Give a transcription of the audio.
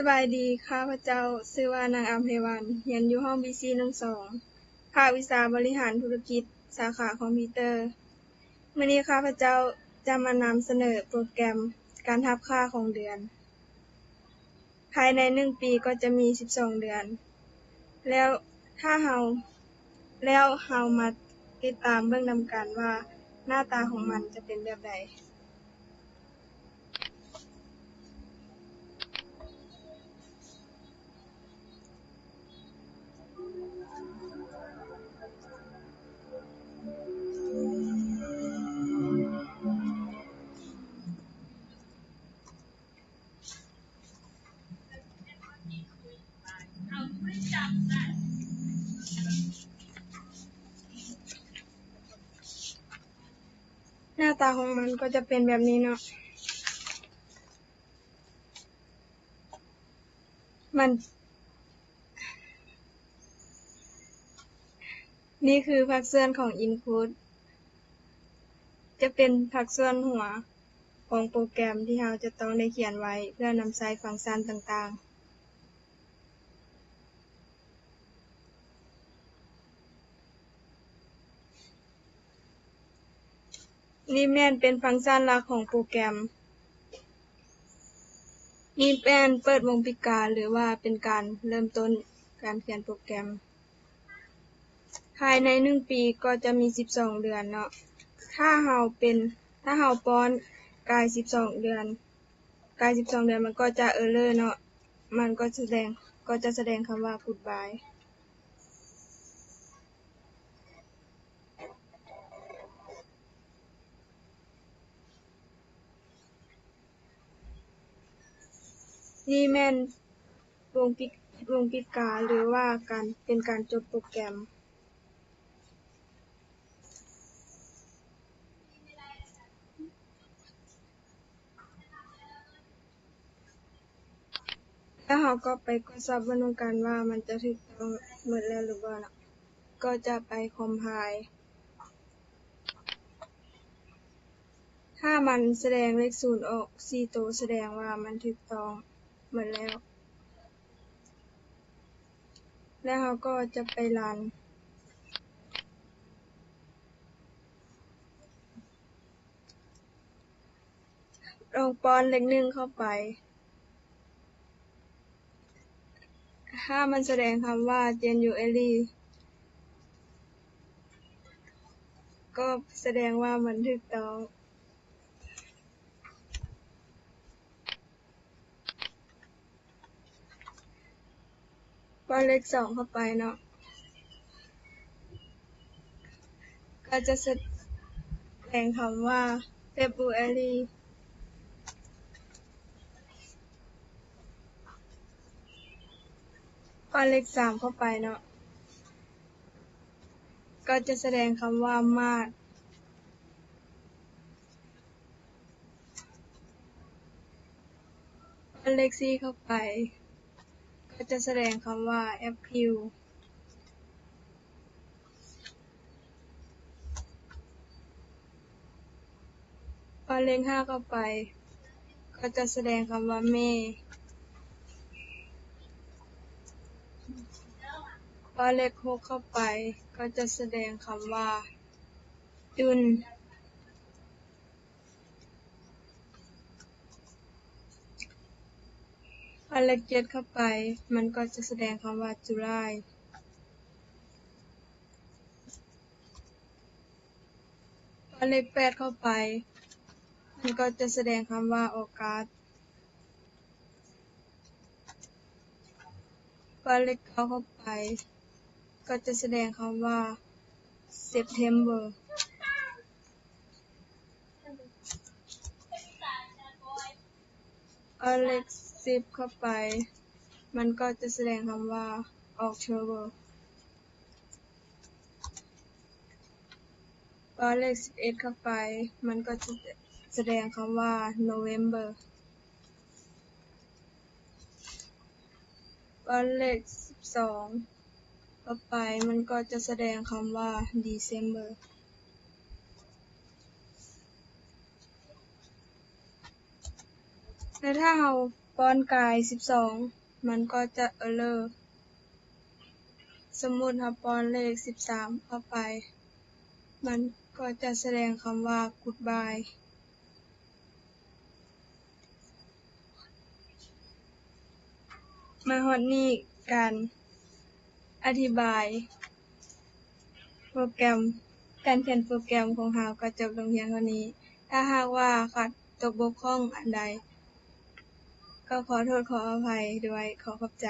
ສະບາຍດີ, ຂ້າພະເຈົ້າຊື່ວ່ານາງອຳໄພວັນ, ຮຽນຢູ່ຫ້ອງບີຊີໜຶ່ງສອງ ພາກວິຊາບໍລິຫານທຸລະກິດ, ສາຂາຄອມພິວເຕີ. ມື້ນີ້ຂ້າພະເຈົ້າຈະມານຳສະເໜີໂປຣແກຣມການຮັບຄ່າຂອງເດືອນ. ພາຍໃນໜຶ່ງປີກໍຈະມີສິບສອງເດືອນ. ແລ້ວຖ້າເຮົາ, ແລ້ວເຮົາມາຕິດຕາມເບິ່ງນຳກັນວ່າໜ້າຕາຂອງມັນຈະເປັນແບບໃດ. ໜ້າຕາຂອງມັນກໍຈະເປັນແບບນີ້ເນາະ. ມັນ, ນີ້ຄືພາກສ່ວນຂອງ Input ຈະເປັນພາກສ່ວນຫົວຂອງໂປຣແກຣມທີ່ເຮົາຈະຕ້ອງໄດ້ຂຽນໄວ້ເພື່ອນຳໃຊ້ຟັງຊັນຕ່າງໆ. ນີ້ແມ່ນເປັນຟັງຊັນຫຼັກຂອງໂປຣແກຣມ. ນີ້ແມ່ນເປີດວົງປິດກາ ຫຼືວ່າເປັນການເລີ່ມຕົ້ນການຂຽນໂປຣແກຣມ. ພາຍໃນໜຶ່ງປີກໍຈະມີສິບສອງເດືອນເນາະ. ຖ້າເຮົາເປັນ, ຖ້າເຮົາປ້ອນກາຍສິບສອງເດືອນ, ກາຍສິບສອງເດືອນມັນກໍຈະ error ເນາະ, ມັນກໍສະແດງ, ກໍຈະສະແດງຄຳວ່າ Goodbye. ນີ້ແມ່ນວົງປິດ, ວົງປິດກາ ຫຼືວ່າການ, ເປັນການຈົບໂປຣແກຣມ. ແລ້ວເຮົາກໍໄປກວດສອບເບິ່ງນຳກັນວ່າມັນຈະຖືກຕ້ອງໝົດແລ້ວຫຼືບໍ່ເນາະ, ກໍຈະໄປ compile. ຖ້າມັນສະແດງເລກສູນອອກສີ່ໂຕ ສະແດງວ່າມັນຖືກຕ້ອງໝົດແລ້ວ. ແລ້ວເຮົາກໍຈະໄປຣັນ. ລອງປ້ອນເລກໜຶ່ງເຂົ້າໄປ. ຖ້າມັນສະແດງຄຳວ່າ January ກໍສະແດງວ່າມັນຖືກຕ້ອງ. ປ້ອນເລກສອງເຂົ້າໄປເນາະ, ກໍຈະສະແດງຄຳວ່າ February. ປ້ອນເລກສາມເຂົ້າໄປເນາະ, ກໍຈະສະແດງຄຳວ່າ March. ປ້ອນເລກສີ່ເຂົ້າໄປ ກໍຈະສະແດງຄຳວ່າ April. ປ້ອນເລກຫ້າເຂົ້າໄປ ກໍຈະສະແດງຄຳວ່າ May. ປ້ອນເລກຫົກເຂົ້າໄປ ກໍຈະສະແດງຄຳວ່າ June. ປ້ອນເລກເຈັດເຂົ້າໄປ ມັນກໍຈະສະແດງຄຳວ່າ July. ປ້ອນເລກແປດເຂົ້າໄປ ມັນກໍຈະສະແດງຄຳວ່າ August. ປ້ອນເລກເກົ້າເຂົ້າໄປ ກໍຈະສະແດງຄຳວ່າ September. ປ້ອນເລກສິບເຂົ້າໄປ ມັນກໍຈະສະແດງຄຳວ່າ October. ປ້ອນເລກສິບເອັດເຂົ້າໄປ ມັນກໍຈະສະແດງຄຳວ່າ November. ປ້ອນເລກສິບສອງເຂົ້າໄປ ມັນກໍຈະສະແດງຄຳວ່າ December. ແລະ ຖ້າເຮົາ ປ້ອນກາຍສິບສອງ ມັນກໍຈະເອີເຣີ. ສົມມຸດເຮົາປ້ອນເລກສິບສາມເຂົ້າໄປ ມັນກໍຈະສະແດງຄຳວ່າ Goodbye. ມາຮອດນີ້ ການອະທິບາຍໂປຣແກຣມ, ການຂຽນໂປຣແກຣມຂອງເຮົາກໍຈົບລົງພຽງເທົ່ານີ້. ຖ້າຫາກວ່າຂາດຕົກບົກຜ່ອງອັນໃດ ກໍຂໍໂທດຂໍອະໄພດ້ວຍ. ຂໍຂອບໃຈ.